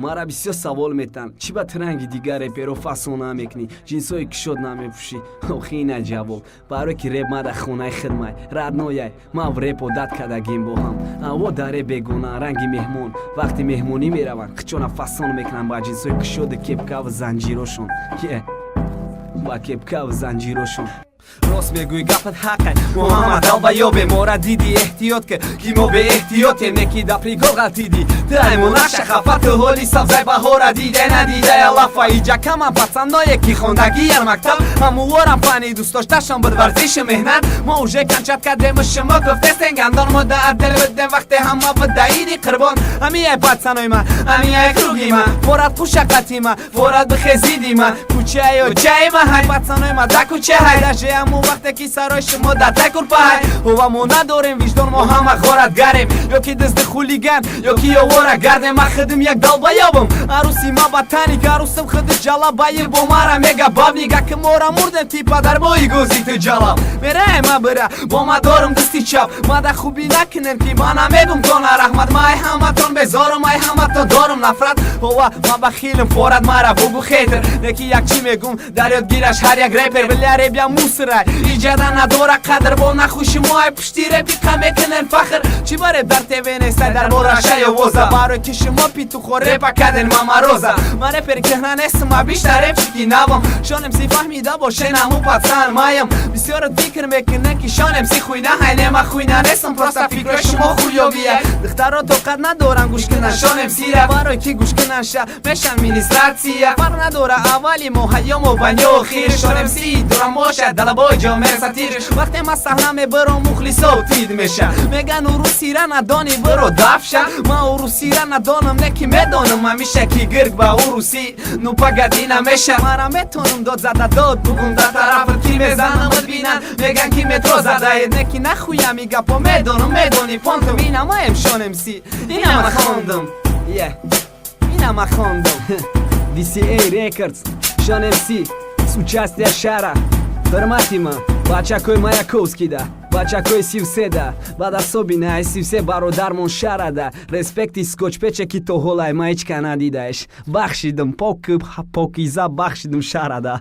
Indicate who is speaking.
Speaker 1: Мара бисёр савол метан: чӣ ба транги дигар реперо фасон намекунӣ, ҷинсҳои кушод намепӯшӣ? Охи, ина ҷавоб: барое ки реп мада хонаи хидмай, родной ай. Ман в реп одат кардагим бо ҳам. Аво дар реп бегона, ранги меҳмон. Вақти меҳмонӣ мераванд, қичона фасон мекунанд ба ҷинсҳои кушоду кепкаву занҷирошон, е ба кепкаву занҷирошон. Рост мегӯӣ, гапат ҳаққай, Муҳаммад долбоёбе. Мора диди, эҳтиёт ки мо беэҳтиётем. Неки да прикол ғалтидӣ, тайму наша хафа. Ту ҳоли сабзай баҳора диде, надидая лафа. Иҷа камам пацаное, ки хондагиян мактаб, ҳамуворам фани дӯстдошташон буд варзишу меҳнат. Мо уже кончать кардему, шумо гуфтестен гандон. Мо да отдел будем, вақте ҳама буда иди қурбон. Ҳамияй пацаной ма, ҳамияй круги ма, форат пӯшақати ма, форат бихезиди ма, кӯчаё ҷаи ма ҳай, пацаной ма да кӯча ҳай. Даже ҳамун вақте ки сарои шумо дар тай курпаҳай. Ҳова, мо надорем виҷдон, мо ҳама ғоратгарем, ё ки дизди хулиган, ё ки овора гардем. Ма худим як долбоёбам, арӯси ма ботаник, арӯсим худи ҷалабаи, бо мара мега бабник. Аки мора мурдем, типа дар бои гӯзи ту ҷалаб мераем. Ма бира бо ма дорум дасти чап, ма да хубӣ накунем, ки ма намегум тона раҳмат. Ма ай ҳаматон безорум, ай ҳаматон дорум нафрат. Ҳова, ма бахилм, форат мара бугу хейтер. Неки як чӣ мегум, дар ёдгираш ҳар як репер: бля, реп я мусорай, иҷада надора қадр. Бо нахуши мо ай пушти репи қа мекунен фахр. Чӣ ба реп дар ТВ нестай, дар бораша ёвоза? Барои ки шумо петухо репа каден мамароза. Ман репери кӯҳна нестам, ма бишта репчики навам. Шон МС фаҳмида боше, наму пацан маям. Бисёрат фикр мекунен, ки Шон МС хуйна ҳай. Не, ма хуйна нестам, просто фикрои шумо хуёвия. Духтаро тоқат надоран гӯш кунан Шон МСра, барои ки гӯш кунанша мешан министратсия. Фарқ надора аввали моҳа ё мобайн ё охир, Шон МС дурам бошад, далабои ҷо мераса тир. Вақте ма саҳна мебаром, мухлисо тид меша, меган: урусира надони, биро дафша. Ма урусира надонам, не ки медонам ҳамиша, ки гирг ба урусӣ ну погоди намеша. Мара метонам дод зада дод бугум да тарафат, ки мезанамат, бинанд, меган, ки метро задаед. Не ки нахуям и гапо медонам, медони понтам. Инамаем Шон МС, инама хондам,
Speaker 2: Yeah.
Speaker 1: инама хондам.
Speaker 2: DCA Records, Шон МС, с участия Шара. Ҳурмати ма, бачакои Маяковскийда, бачакои Сивседа, баъд особенно ай Сивсе бародармон Шарада. Респекти скотчпече, ки то ҳолай ма ҳеч ка надидаеш. Бахшидым, поки покиза бахшидым Шарада.